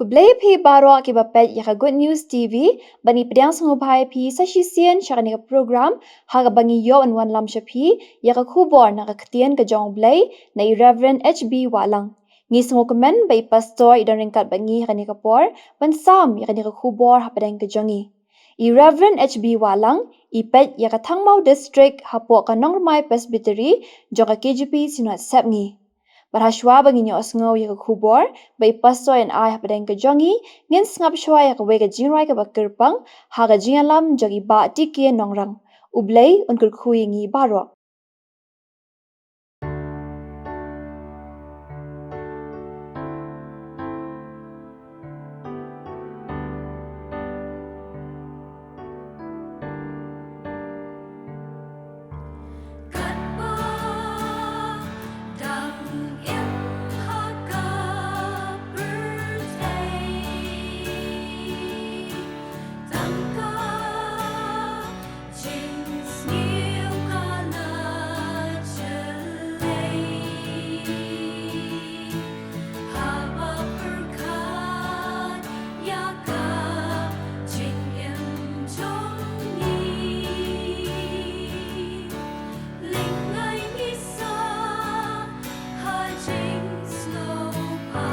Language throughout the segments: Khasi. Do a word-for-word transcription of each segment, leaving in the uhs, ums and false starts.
Khublei phi baroh kiba peit ïa ka Good News T V, ba ngi pdiang sngewbha ïa phi sa shisien sha kane ka program, ha kaba ngi ïoh ban wanlam sha phi ïa ka khubor na ka ktien ka jong U Blei, na i Reverend H B Wahlang. Ngi sngewkmen ba i pastor i don ryngkat bad ngi ha kane ka por, ban sam ïa kane ka khubor hapdeng ka jong ngi. I Reverend H B Wahlang, i peit ïa ka Thangmaw District hapoh ka Nongrmai Presbytery, jong ka K J P Synod Sepngi. Bad hashwa ba ngin ïohsngew ïa ka khubor ba i pastor yn ai hapdeng ka jong ngi, ngin sngap shwa ïa kawei ka jingrwai kaba kyrpang, ha ka jingïalam jong i Bah T K Nongrang. U Blei un kyrkhu ïa ngi baroh. Katba dang im ha ka pyrthei, tang ka jingsniew ka la jlei. Haba pyrkhat ïa ka jingim jong ngi, lyngngai ngi sa ha jingsngewbha.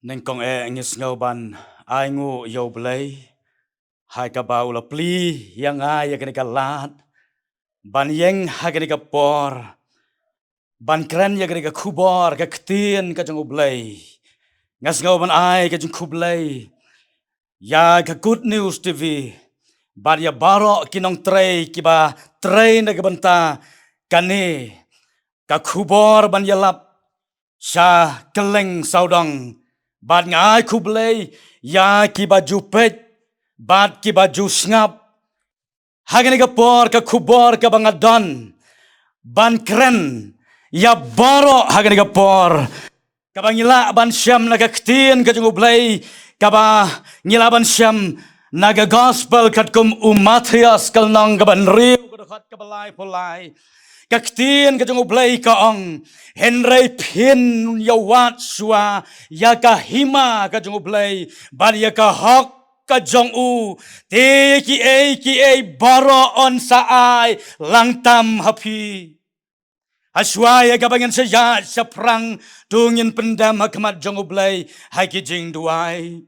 Nyngkong eh ngi sngew ban ai nguh ïa U Blei, ha kaba u la plie ïa nga ïa kane ka lad ban ïeng ha kane ka por ban kren ïa kane ka khubor ka ktien ka jong U Blei. Nga sngew ban ai ka jingkhublei ïa ka Good News T V, bad ïa baroh ki nongtrei kiba trei na ka bynta kane ka khubor ban ïalap sha kylleng sawdong. Bad nga ai khublei ïa kiba ju peit bad kiba ju sngap. Ha kane ka por ka khubor kaba nga don ban kren ïa baroh ha kane ka por, kaba ngi lah ban shem na ka ktien ka jong U Blei, kaba ngi lah ban shem na ka gospel katkum u Mathaios ka lynnong kaba hynriew, ka dkhot kaba laiphew lai. Ka ktien ka jong U Blei ka ong, hynrei phin ïa wad shuwa ïa ka hima ka jong U Blei bad ïa ka hok ka jong u, te kiei kiei baroh yn sa ai lang tam ha phi. Ha shuwa ïa kaba ngin sa ïaid shaphrang, to ngin pyndem ha khmat jong U Blei ha ki jingduwai.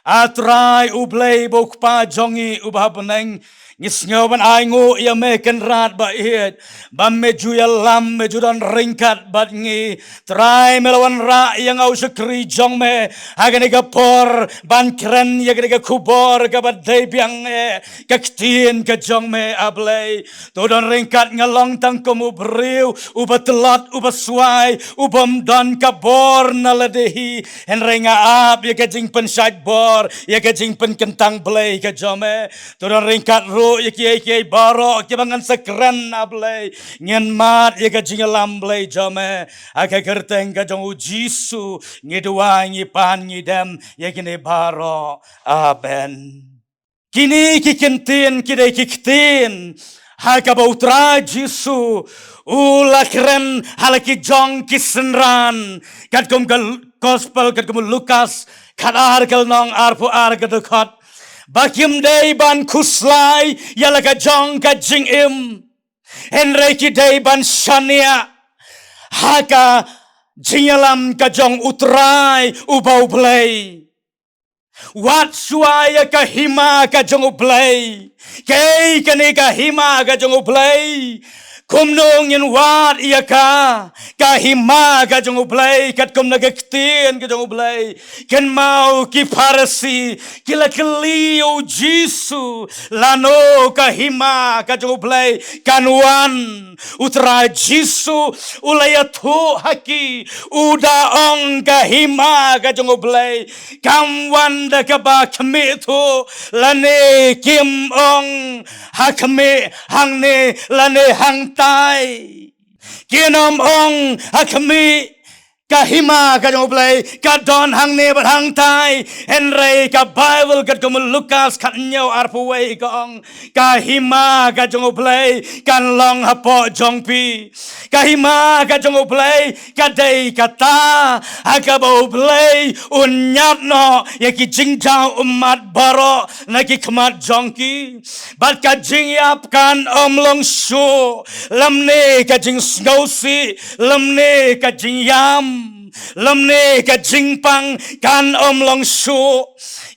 A Trai U Blei ba U Kpa jong ngi uba ha bneng, ngi sngew ban ainguh ïa me Kynrad ba ïeit, ba me ju ïalam, me ju don ryngkat bad ngi. Trai, me la wanrah ïa nga u shakri jong me ha kane ka por ban kren ïa kane ka khubor kaba dei biang, eh, ka ktien ka jong me, A Blei. To don ryngkat, nga long tang kum u briew uba tlot, uba swai, u bym don ka bor na lade hi. Hynrei nga ap ïa ka jingpynshait bor, ïa ka jingpynkyntang blei ka jong me. To don ryngkat ruh ïa kiei kiei baroh kiba ngan sa kren, A Blei. Ngin mad ïa ka jingïalam blei jong me. Ha ka kyrteng ka jong U Jisu ngi duwai, ngi pan, ngi dem ïa kine baroh. Amen. Kine ki ktien ki dei ki ktien ha kaba U Trai Jisu u la kren ha la ki jong ki synran, katkum ka gospel katkum u Lukas khatar ka lynnong arphew ar ka dkhot, ba kim dei ban khuslai ïa la ka jong ka jingim, hynrei ki dei ban shaniah ha ka jingïalam ka jong U Trai uba U Blei. Wad shuwa ïa ka hima ka jong U Blei. Kaei kane ka hima ka jong U Blei? Kumno ngin wad ïa ka, ka hima ka jong U Blei, katkum na ka ktien ka jong U Blei? Kynmaw, ki Pharisi ki la kylli U Jisu, lano ka hima ka jong U Blei kan wan? U Trai Jisu u la ïathuh ha ki, u da ong, ka hima ka jong U Blei kam wan da kaba khmih thuh, lane kim ong ha khmih hangne lane hangtai. Kin ym ong ha khmih, ka hima ka jong U Blei ka don hangne bad hangtai. Hynrei ka Baibl katkum u Lukas khathynñiew arphew wei ka ong, ka hima ka jong U Blei kan long hapoh jong phi. Ka hima ka jong U Blei ka dei kata ha kaba U Blei un ñiad noh ïa ki jingjaw ummat baroh na ki khmat jong ki. Bad ka jingïap kan ym long shuh, lymne ka jingsngewsih, lymne ka jingïam, lymne ka jingpang kan ym long shuh.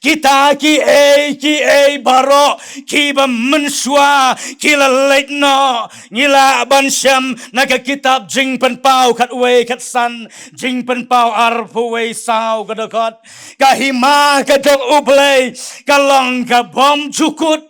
Kita kiei kiei baroh kiba mynshuwa ki la leit noh. Ngi lah ban shem na ka kitab Jingpynpaw khatwei khatsan, Jingpynpaw arphew wei saw ka dkhot, ka hima ka jong U Blei ka long ka bym jukut,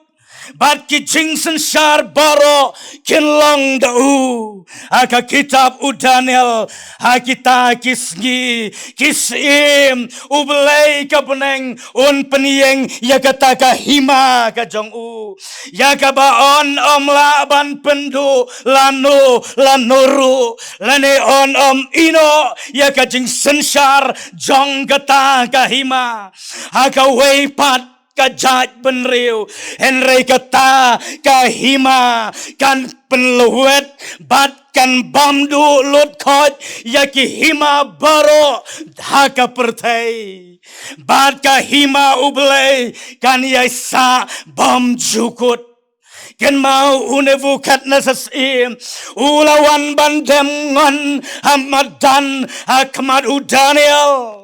bad ki jingsynshar baroh kin long da u. Ha ka kitab u Daniel, ha kita ki sngi ki syiem, U Blei ka bneng un pynïeng ïa kata ka hima ka jong u, ïa kaba yn ym lah ban pynduh lano lano ruh, lane yn ym ïehnoh ïa ka jingsynshar jong kata ka hima. Ha kawei pat ka jaitbynriew, hynrei kata ka hima kan pynlwet bad kan bam duh lut khoit ïa ki hima baroh ha ka pyrthei. Bad ka hima U Blei kan ïai sah bym jukut. Kynmaw, u Nebukadnesar syiem u la wan ban dem ngon ha madan ha khmat u Daniel.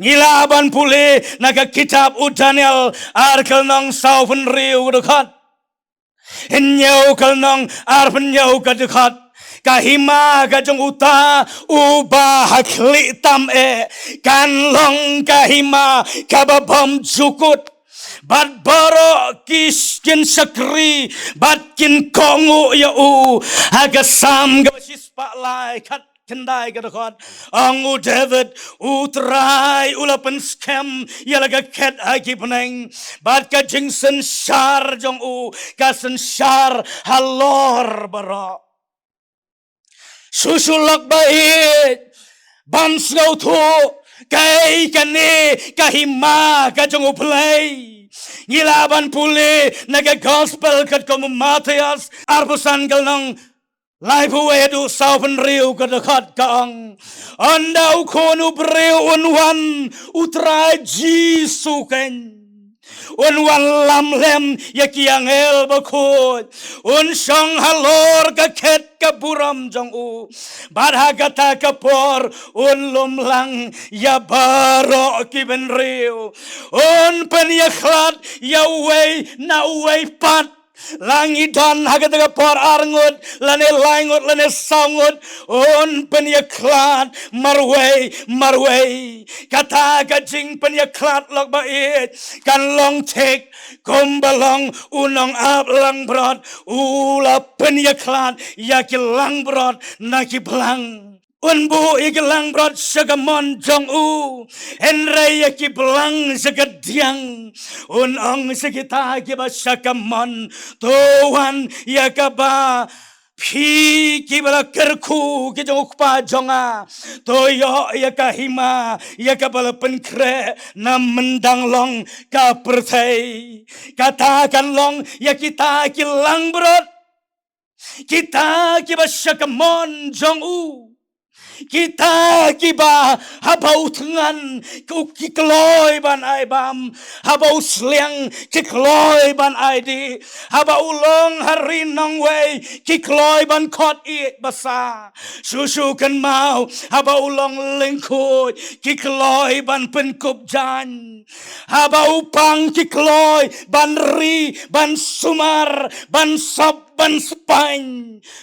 Ngi lah ban pule na ka kitab u Daniel ar ka lynnong sawphew hynriew ka dkhot, hynñiew ka lynnong arphew hynñiew ka dkhot. Ka hima ka jong uta uba ha khlieh tam eh kan long ka hima kaba bym jukut, Bad baroh ki kin shakri bad kin kohnguh ïa u. Ha ka Salm kaba shispah lai khatkhyndai ka dkhot, ong u David, U Trai u la pynskhem ïa la ka khet ha ki bneng, bad ka jingsynshar jong u ka synshar halor baroh. Shu shu lok ba ïeit ban sngewthuh kaei kane ka hima ka jong U Blei. Ngi lah ban pule na ka Gospel katkum u Mathaios arphew san ka lynnong, laiphew wei haduh sawphew hynriew ka dkhot, ka ong: Ynda u Khun u briew un wan, U Trai Jisu keiñ un wan lamlem ïa ki angel bakhuid, un shong halor ka khet ka burom jong u. Bad ha kata ka por un lum lang ïa baroh ki bynriew, un pynïakhlad ïa uwei na uwei pat. La ngi don ha kata ka por ar ngut lane lai ngut lane saw ngut, un pynïakhlad marwei marwei. Kata ka jingpynïakhlad, lok ba ïeit, kan long thik kumba long u nongap langbrot u la pynïakhlad ïa ki langbrot na ki blang. Un buh ïa ki langbrot sha ka mon jong u, hynrei ïa ki blang sha ka diang. Un ong sha kita kiba sha ka mon, to wan ïa kaba phi kiba la kyrkhu ki jong U Kpa jong nga, to ïoh ïa ka hima ïa kaba la pynkhreh na myndang long ka pyrthei. Kata kan long ïa kita ki langbrot, kita kiba sha ka mon jong u. Kita kiba haba u thngan ki kloi ban ai bam, haba u sliang ki kloi ban ai dih, haba u long ha ri nongwei ki kloi ban khot ïeit basa. Shu shu kynmaw, haba u long lyngkhuid ki kloi ban pynkup jaiñ, haba u pang ki kloi ban ri, ban sumar, ban sop, ban spaiñ.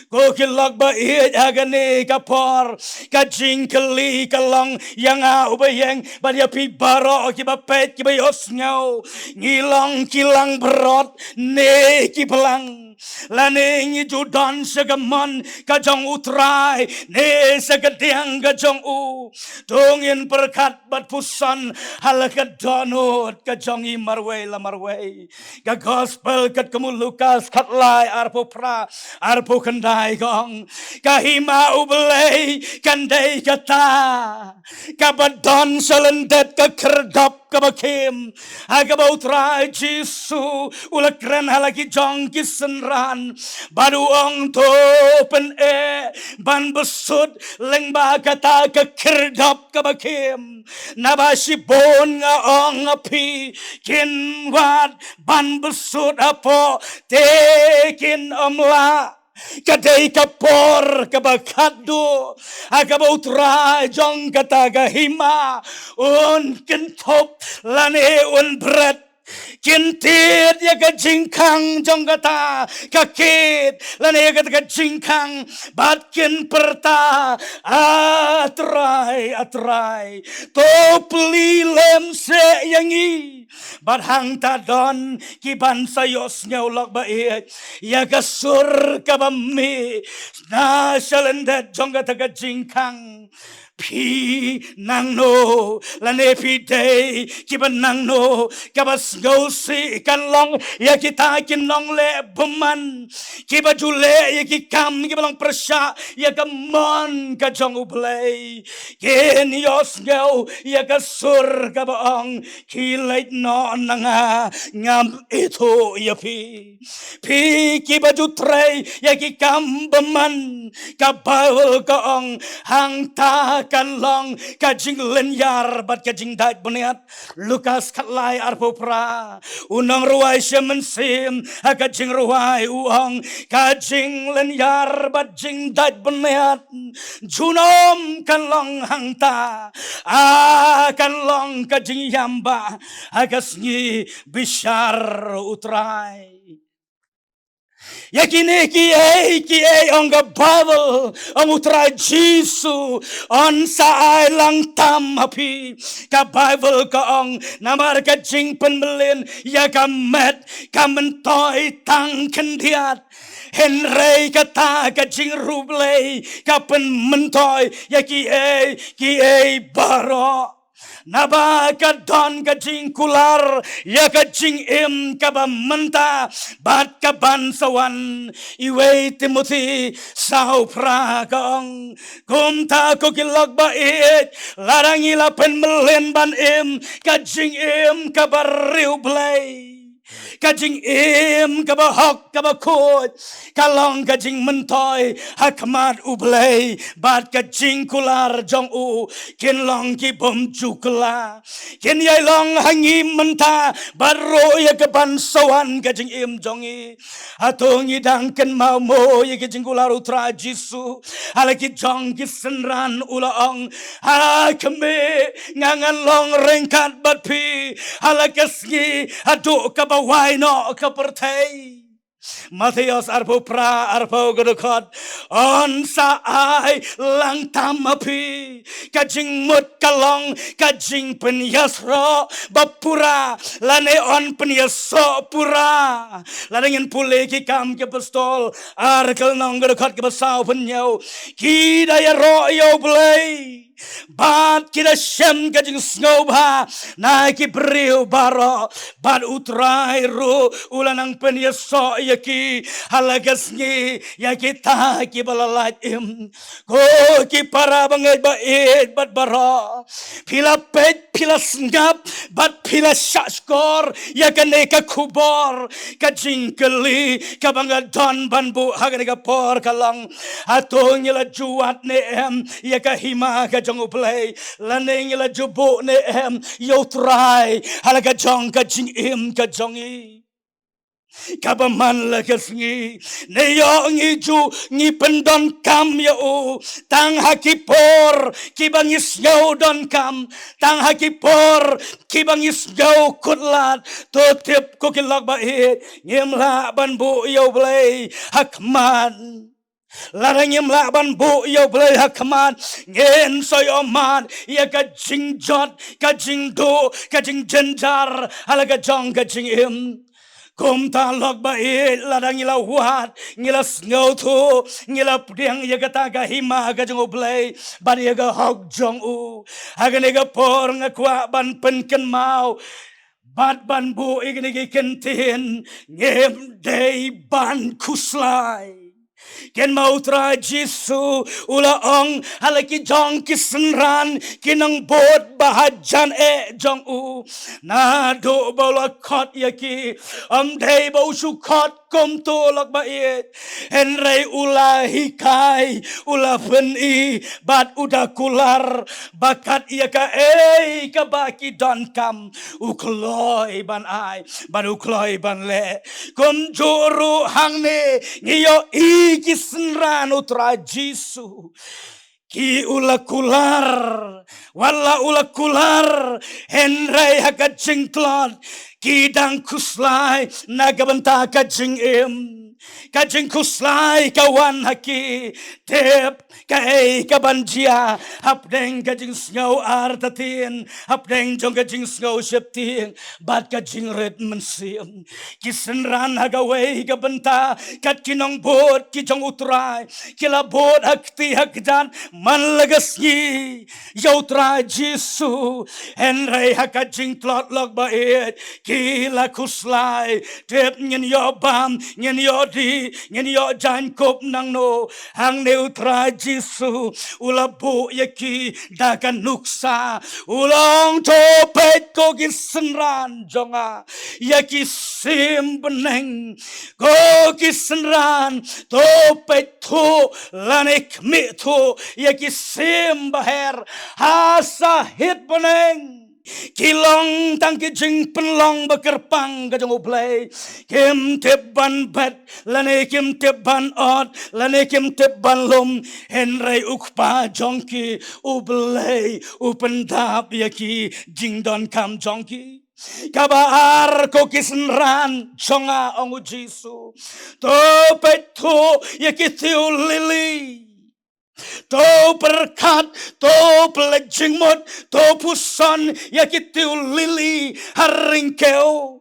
Ko ki lok ba ïeit, ha kane ka por ka jingkylli ka long ïa nga uba ïeng bad ïa phi baroh kiba peit kiba ïohsngew, ngi long ki langbrot ne ki blang? Lane ngi ju don sha ka mon ka jong U Trai ne sha ka diang ka jong u? To ngin pyrkhat bad puson ha la ka dohnud ka jong ngi marwei la marwei. Ka Gospel katkum u Lukas khatlai arphew phra, arphew khyndai ka ong: Ka hima U Blei kan dei kata kaba don sha lyndet ka khyrdop kaba khim, ha kaba U Trai Jisu u la kren ha la ki jong ki synran bad u ong: To pyneh ban bsut lyngba kata ka khyrdop kaba khim. Naba shibun, nga ong ha phi, kin wad ban bsut hapoh te kin ym lah. Ka dei ka por kaba khatduh ha kaba U Trai jong kata ka hima un kynthup lane un bret. Kin tied ïa ka jingkhang jong kata ka kit lane ïa kata ka jingkhang bad kin pyrta: A Trai, A Trai, to plie lem seh ïa ngi. Bad hangta don kiban sa ïohsngew, lok ba ïeit, ïa ka sur kaba mih na sha lyndet jong kata ka jingkhang: Phi nangno, lane phi dei kiba nangno? Kaba sngewsih kan long ïa kita ki nongleh bymman, kiba ju leh ïa ki kam kiba long pyrshah ïa ka mon ka jong U Blei. Kin ïohsngew ïa ka sur kaba ong: Khie leit noh na nga, ngam ithuh ïa phi. Phi kiba ju trei ïa ki kam bymman, ka Baibl ka ong, hangta kan long ka jinglynñiar bad ka jingdait bniat. Lukas khatlai arphew phra. U nongrwai shem mynsiem ha ka jingrwai u ong: Ka jinglynñiar bad jingdait bniat junom kan long hangta, a, kan long ka jingïam bah ha ka sngi bishar U Trai. Ïa kine kiei kiei, ong ka Baibl, ong U Trai Jisu, yn sa ai lang tam ha phi. Ka Baibl ka ong, namar ka jingpynmlien ïa ka met ka myntoi tang khyndiat, hynrei kata ka jingriewblei ka pynmyntoi ïa kiei kiei baroh. Naba ka don ka jingkular ïa ka jingim kaba mynta bad kaban sa wan. Iwei Timothi saw phra ka ong, kumta ko ki lok ba ïeit, lada ngi la pynmlien ban im ka jingim kaba riewblei, ka jingim kaba hok kaba khuid, ka long ka jingmyntoi ha khmat U Blei, bad ka jingkular jong u kin long ki bym ju kylla. Kin ïai long ha ngi mynta bad ruh ïa kaban sa wan ka jingim jong ngi. Hato ngi dang kynmaw mo ïa ka jingkular U Trai Jisu? Ha la ki jong ki synran u la ong, ha khmih, nga ngan long ryngkat bad phi ha la ka sngi haduh kaba wai noh ka pyrthei. Mathaios arphew phra, arphew, ka dkhot, yn sa ai lang tam ha phi. Ka jingmut ka long ka jingpynïasoh ba pura, lane yn pynïasoh pura. Lada ngin pule ki Kam ki Apostol, ar ka lynnong, ka dkhot kaba saw phew hynñiew, ki da ïaroh ïa U Blei bad ki da shem ka jingsngewbha na ki briew baroh, bad U Trai ruh u la nang pynïasoh ïa ki ha la ka sngi, ïa kita kiba la lait im. Ko ki para bangeit ba ïeit bad baroh, phi la peit, phi la sngap bad phi la shahshkor ïa kane ka khubor, ka jingkylli kaba nga don ban buh ha kane ka por ka long, hato ngi la ju wad ne em ïa ka hima ka jong U Blei, lane ngi la ju buh ne em ïa U Trai ha la ka jong ka jingim ka jong ngi? Kaba man la ka sngi, ne ïoh ngi ju, ngi pyndonkam ïa u tang ha ki por kiba ngi sngew donkam, tang ha ki por kiba ngi sngew kut lad? To tip ko ki lok ba ïeit, ngim lah ban buh ïa U Blei ha khmat. Lada ngim lah ban buh ïa U Blei ha khmat, ngin sa ïohmad ïa ka jingjot, ka jingduh, ka jingjynjar ha la ka jong ka jingim. Kumta lok ba ïeit, lada ngi la wad, ngi la sngewthuh, ngi la pdiang ïa kata ka hima ka jong U Blei bad ïa ka hok jong u, ha kane ka por nga kwah ban pynkynmaw bad ban buh ïa kine ki kyntien: ngim dei ban khuslai. Kynmaw, U Trai Jisu u la ong ha la ki jong ki synran, ki nongbud ba hajan eh jong u, naduh ba u la khot ïa ki, ym dei ba u shu khot kumto lok ba ïeit, hynrei u la hikai, u la pyni, bad u da kular ba kat ïa kaei kaba ki donkam, u kloi ban ai bad u kloi ban leh. Kumjuh ruh hangne ngi ïohi ki synran U Trai Jisu, ki u la kular, wat la u la kular, hynrei ha ka jingtlot ki dang khuslai na ka bynta ka jingim. Ka jingkhuslai ka wan ha ki. Tip kaei kaban jia hapdeng ka jingsngew artatien, hapdeng jong ka jingsngew sheptieng bad ka jingrit mynsiem. Ki synran ha kawei ka bynta, kat ki nongbud ki jong U Trai, ki la bud ha kti ha kjat man la ka sngi ïa U Trai Jisu, hynrei ha ka jingtlot lok ba ïeit ki la khuslai. Tip, ngin ïoh bam, ngin ïoh dih, ngin ïoh jaiñkup nangno? Hangne U Trai Jisu u la buh ïa ki da ka nuksa, u la ong: To peit, ko ki synran jong nga, ïa ki sim bneng. Ko ki synran, to peit thuh lane khmih thuh ïa ki sim baher ha sahit bneng. Ki long tang ki jingpynlong ba kyrpang ka jong U Blei. Kim tip ban bet, lane kim tip ban ot, lane kim tip ban lum, hynrei U Kpa jong ki, U Blei, u pyndap ïa ki jingdonkam jong ki. Kaba ar, ko ki synran jong nga, ong u Jisu, to peit thuh ïa ki tiew lili. To pyrkhat, to pynleit jingmut, to puson ïa ki tiew lili ha ryngkew.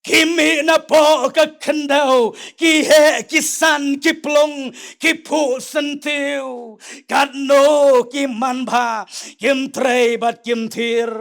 Ki mih napoh ka khyndew, ki heh, ki san, ki plung, ki phuh syntiew. Katno ki manbha, kim trei bad kim thier.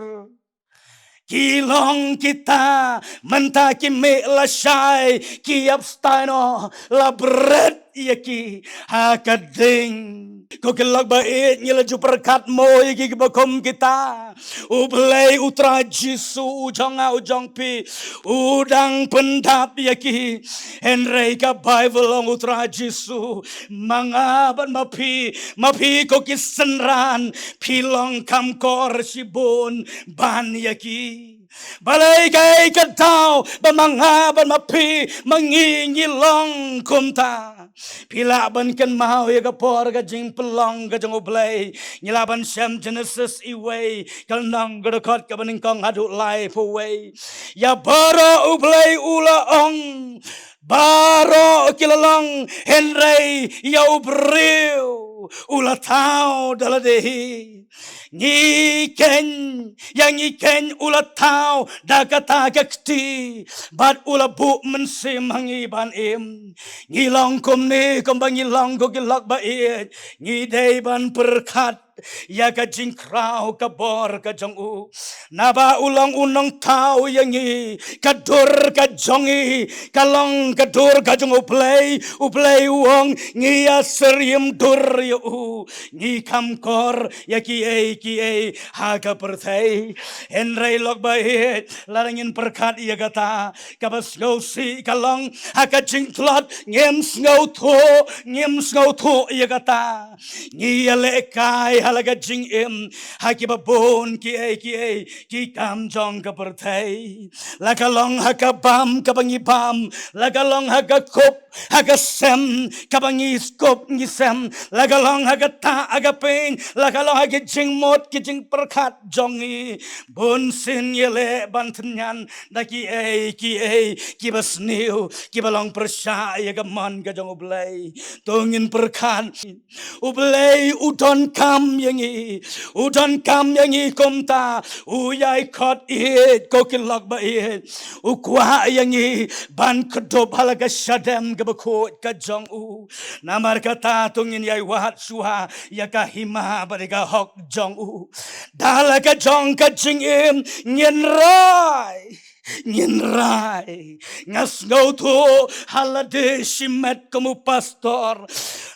Ki long kita, mynta ki mih lashai, ki ïap stai noh, la bret ïa ki ha ka ding. Ko ki lok ba ïeit, ngi la ju pyrkhat mo ïa ki kiba kum kita. U Blei U Trai Jisu u jong nga u jong phi, u dang pyndap ïa ki. Hynrei ka Baibl ong U Trai Jisu, ma nga bad ma phi, ma phi ko ki synran, phi long kham kor shibun ban ïa ki. Balei kaei ka daw ba ma nga bad ma phi, ma ngi ngi long kumta? Phi lah ban kynmaw ïa ka por ka jingpynlong ka jong U Blei. Ngi lah ban shem Genesis iwei, ka lynnong ka dkhot kaba nyngkong haduh laiphew wei. Ïa baroh U Blei u la ong, baroh ki la long, hynrei ïa u briew u la thaw da lade hi. Ngi keiñ, ïa ngi keiñ u la thaw da kata ka kti, bad u la buh mynsiem ha ngi ban im. Ngi long kumne, kumba ngi long ko ki lok ba ïeit, ngi dei ban pyrkhat ïa ka jingkhraw ka bor ka jong u. Naba u long u nongthaw ïa ngi, ka dur ka jong ngi ka long ka dur ka jong U Blei. U Blei u ong, ngi ïa syriem dur ïa u. Ngi kham kor ïa kiei kiei ha ka pyrthei. Hynrei lok ba ïeit, lada ngin pyrkhat ïa kata, kaba sngewsih ka long, ha ka jingtlot ngim sngewthuh, ngim sngewthuh ïa kata. Ngi ïalehkai ha la ka jingim ha kiba bun kiei kiei ki kam jong ka pyrthei. La ka long ha ka bam kaba ngi bam, la ka long ha ka kup, ha ka sem kaba ngi kup ngi sem, la ka long ha ka tah ha ka pyn, la ka long ha ki jingmut ki jingpyrkhat jong ngi. Bunsien ngi leh ban tynñian da kiei kiei kiba sniew, kiba long pyrshah ïa ka mon ka jong U Blei. To ngin pyrkhat. U Blei u donkam ïa ngi. U donkam ïa ngi kumta. U ïai khot ïeit, ko ki lok ba ïeit. U kwah ïa ngi ban kdup ha la ka shadem kaba khuid ka jong u. Namar kata to ngin ïai wad shuwa ïa ka hima bad ïa ka hok jong u. Da la ka jong ka jingim ngin rai. Ngin rai. Nga sngewthuh ha lade shimet kum u pastor.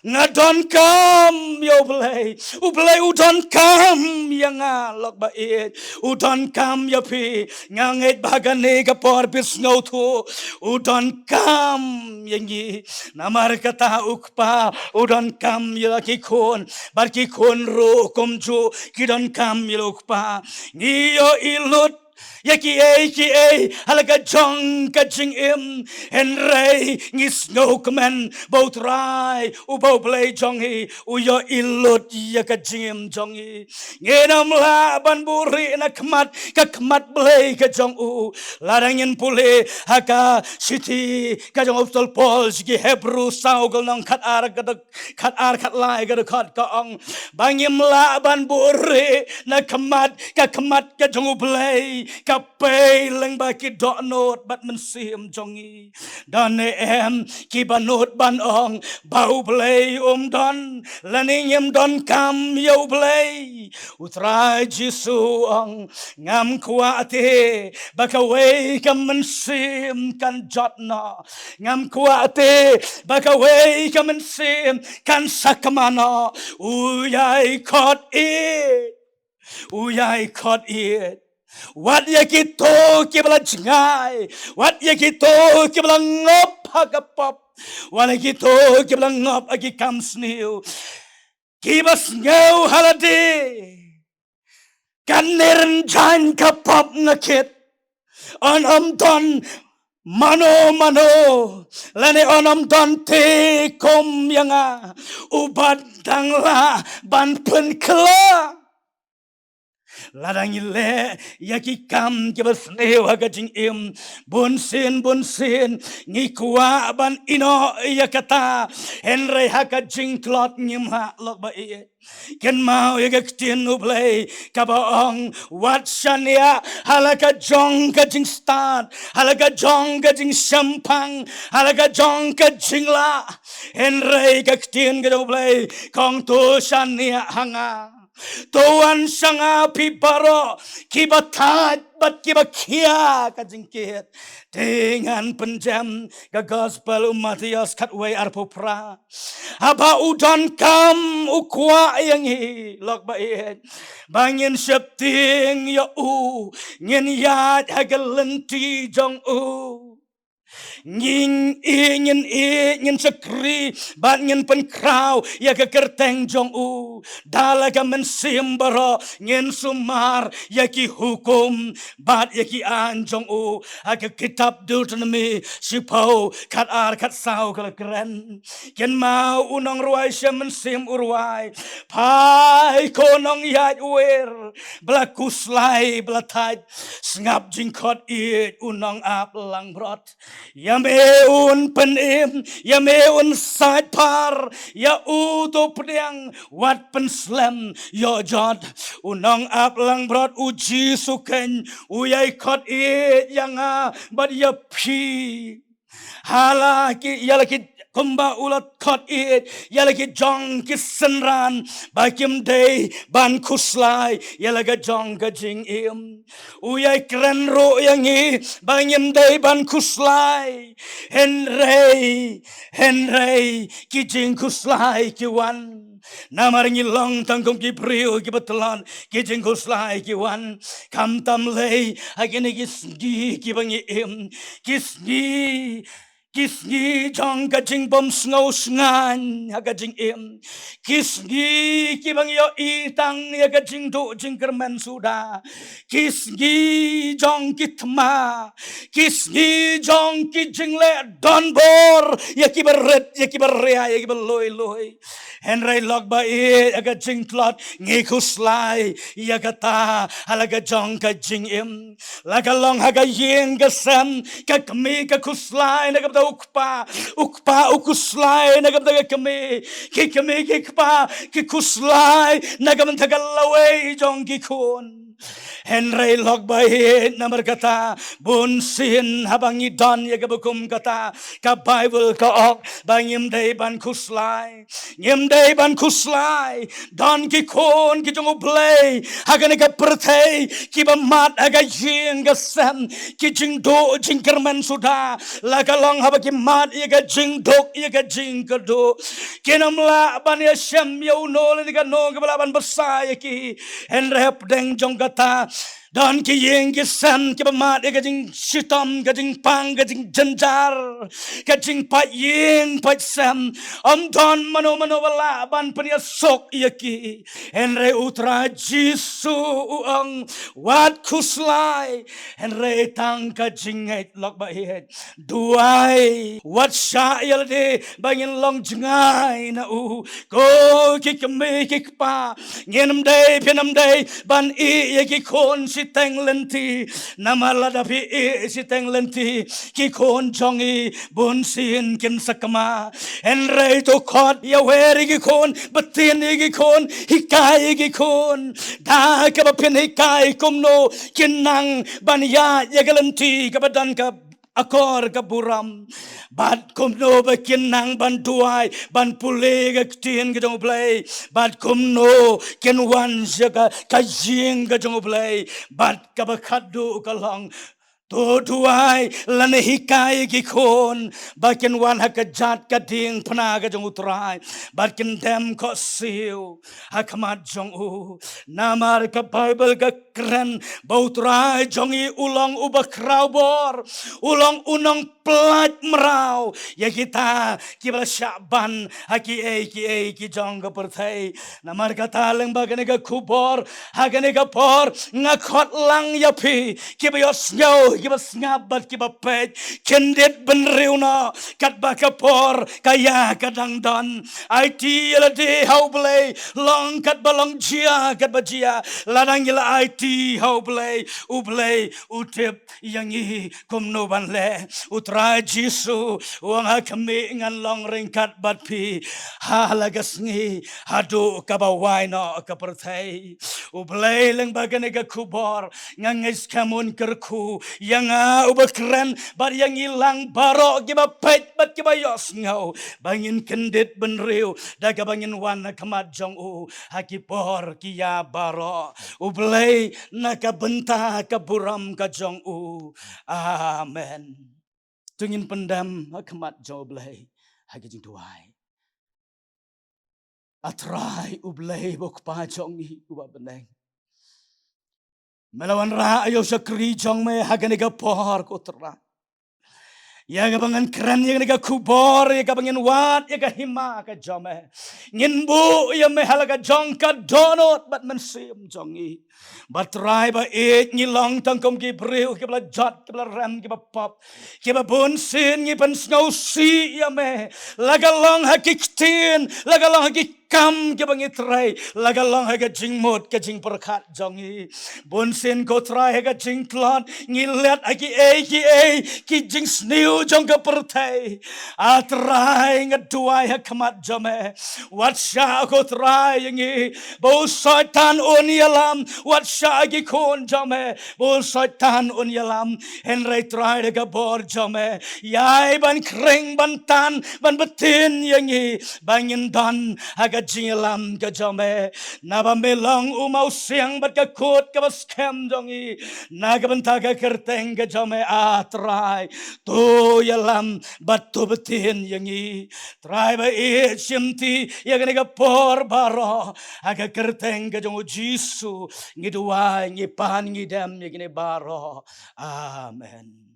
Nga donkam ïa U Blei. U Blei u donkam ïa nga lok ba ïeit. U donkam ïa phi. Nga ngeit ba ha kane ka por phi sngewthuh. U donkam ïa ngi. Namar kata u Kpa u donkam ïa la ki khun. Bad ki khun ruh kumjuh ki donkam ïa la u Kpa. Ngi ïohi lut ïa kiei kiei ha la ka jong ka jingim. Hynrei ngi sngewkmen ba U Trai uba U Blei jong ngi u ïohi lut ïa ka jingim jong ngi. Ngin ym lah ban buhrieh na khmat ka khmat Blei ka jong u. Lada ngin pule ha ka shithi ka jong u Apostol Paul sha ki Hebru saw ka lynnong khatar ka dkhot khatar khatlai ka dkhot ka ong ba ngim lah ban buhrieh na khmat ka khmat ka jong U Blei, ka pei lyngba ki dohnud bad mynsiem jong ngi. Don ne em kiba nud ban ong ba U Blei um don, lane ngim donkam ïa U Blei? U Trai Jisu u ong, ngam kwah te ba kawei ka mynsiem kan jot noh. Ngam kwah te ba kawei ka mynsiem kan sakma noh. U ïai khot ïeit. U ïai khot ïeit. Wat ïa kito kiba la jngai. Wat ïa kito kiba la ngop ha ka pop. Wat ïa kito kiba la ngop ha ki kam sniew. Kiba sngew ha lade. Kan nirnjain ka pop nga kit. Un ym don mano mano. Lane un ym don te kum ïa nga. Uba dang lah ban pynkylla. Lada ngi leh ïa ki kam kiba sniew ha ka jingim, bunsien bunsien ngi kwah ban ïehnoh ïa kata. Hynrei ha ka jingtlot ngim hap lok ba ïeit. Kynmaw ïa ka ktien U Blei kaba ong, wat shaniah ha la ka jong ka jingstad, ha la ka jong ka jingshemphang, ha la ka jong ka jinglah. Hynrei ka ktien ka jong U Blei ka ong, to shaniah ha nga. To wan sha nga phi baroh kiba thait bad kiba khia ka jingkit. Te ngan pynjem ka gospel u Mathaios khatwei arphew phra. Haba u donkam u kwah ïa ngi lok ba ïeit, ba ngin sheptieng ïa u, ngin ïaid ha ka lynti jong u. Ngin ïeit, ngin ïeit, ngin shakri bad ngin pynkhraw ïa ka kyrteng jong u. Da la ka mynsiem baroh ngin sumar ïa ki hukum bad ïa ki aiñ jong u. Ha ka kitab Deuteronomi shiphew, khatar khatsaw ka la kren. Kynmaw u nongrwai shem mynsiem u rwai, phai ko nongïaid wer, ba la khuslai ba la thait, sngap jingkhot ïeit u nongap langbrot. Ïa me un pynim, ïa me un sait phar, ïa u to pdiang, wat pynslem ïoh jot. U nongap langbrot u Jisu keiñ u ïai khot ïeit ïa nga bad ïa phi. Ha la ki, ïa la ki, kumba u la khot ïeit ïa la ki jong ki synran ba kim dei ban khuslai ïa la ka jong ka jingim. U ïai kren ruh ïa ngi ba ngim dei ban khuslai. Hynrei, hynrei ki jingkhuslai ki wan. Namar ngi long tang kum ki briew kiba tlot, ki jingkhuslai ki wan. Khamtam lei ha kine ki sngi kiba ngi im, ki sngi, ki sngi jong ka jingbym sngew shngaiñ ha ka jingim, ki sngi kiba ngi ïohi tang ïa ka jingduh jingkyrmen suda, ki sngi jong ki thma, ki sngi jong ki jingleh donbor ïa kiba rit, ïa kiba ria, ïa kiba lui lui. Hynrei lok ba ïeit, ha ka jingtlot ngi khuslai ïa kata ha la ka jong ka jingim. La ka long ha ka ïing ka sem, ka kmie ka khuslai na ka bynta u kpa, u kpa u khuslai na ka bynta ka kmie, ki kmie ki kpa ki khuslai na ka bynta ka lawei jong ki khun. Hynrei lok ba ïeit, namar kata bunsien haba ngi don ïa kaba kum kata, ka Baibl ka ong ba ngim dei ban khuslai. Ngim dei ban khuslai. Don ki khun ki jong U Blei ha kane ka pyrthei kiba mad ha ka ïing ka sem, ki jingduh jingkyrmen suda. La ka long haba ki mad ïa ka jingduk ïa ka jingkyrduh, kin ym lah ban ïashem ïa uno lane kano kaba lah ban bsa ïa ki. Hynrei hapdeng jong kata don ki ïing ki sem kiba mad ïa ka jingshitom, ka jingpang, ka jingjynjar, ka jingpait ïing pait sem. Ym don mano mano ba lah ban pynïasuk ïa ki. Hynrei U Trai Jisu u ong, wat khuslai. Hynrei tang ka jingngeit lok ba ïeit. Duwai, wat shah ïa lade ba ngin long jngai na u. Ko ki kmie ki kpa, ngin ym dei, phin ym dei ban ïeh ïa ki khun shiteng lynti. Namar lada phi ïeh shiteng lynti, ki khun jong ngi bunsien kin sakma. Hynrei to khot ïa wer ïa ki khun, btin ïa ki khun, hikai ïa ki khun. Da kaba phin hikai kumno kin nang ban ïaid ïa ka lynti kaba don ka akor ka burom. Bad kumno ba kin nang ban duwai, ban pule ka ktien ka jong U Blei. Bad kumno kin wan sha ka, ka ïing ka jong U Blei. Bad kaba khatduh ka long, to duwai lane hikai ki khun ba kin wan ha ka jait ka diengphna ka jong U Trai. Bad kin dem khohsiew ha khmat jong u. Namar ka Baibl ka kren ba U Trai jong ngi u long uba khraw bor, u long u nongpynlait mraw ïa kita kiba la shah ban ha kiei kiei ki jong ka pyrthei. Namar kata lyngba kane ka khubor, ha kane ka por nga khot lang ïa phi kiba ïohsngew kiba sngap bad kiba peit, kyndit bynriew noh katba ka por ka ïa ka dang don. Aiti ïa lade ha U Blei, long katba long, jia katba jia. Lada ngi la aiti ha U Blei, U Blei u tip ïa ngi kumno ban leh. U Trai Jisu u ong, ha khmih ngan long ryngkat bad phi ha la ka sngi haduh kaba wai noh ka pyrthei. U Blei, lyngba kane ka khubor nga ngeit skhem un kyrkhu ïa nga uba kren bad ïa ngi lang baroh kiba peit bad kiba ïohsngew, ba ngin kyndit bynriew da kaba ngin wan ha khmat jong u ha ki por ki ïa baroh. U Blei, na ka bynta ka burom ka jong u. Amen. To ngin pyndem ha khmat jong U Blei ha ka jingduwai. A Trai U Blei, ba U Kpa jong ngi uba ha bneng, me la wanrah ïa u shakri jong me ha kane ka por, ko Trai, ïa kaba ngan kren ïa kane ka khubor, ïa kaba ngin wad ïa ka hima ka jong me. Ngin buh ïa me ha la ka jong ka dohnud bad mynsiem jong ngi. Ba Trai ba ïeit, ngi long tang kum ki briew kiba la jot, kiba la rem, kiba pop, kiba bunsien ngi pynsngewsih ïa me, la ka long ha ki ktien, la ka long ha ki kam kiba ngi trei, la ka long ha ka jingmut ka jingpyrkhat jong ngi. Bunsien, ko Trai, ha ka jingtlot ngi leit ha kiei kiei ki jingsniew jong ka pyrthei. A Trai, nga duwai ha khmat jong me, wat shah, ko Trai, ïa ngi, ba u Soitan un ïalam. Wat shah ki khun jong me ba u Soitan un ïalam. Hynrei Trai, da ka bor jong me, ïai ban khring, ban tan, ban btin ïa ngi ba ngin don ha ka jingïalam ka jong me. Naba me long u mawsiang bad ka kut kaba skhem jong ngi. Na ka bynta ka kyrteng ka jong me, a Trai, to ïalam bad to btin ïa ngi. Trai ba ïeit, shimti ïa kane ka por baroh ha ka kyrteng ka jong u Jisu ngi duwai, ngi pan, ngi dem ïa kine baroh. Amen.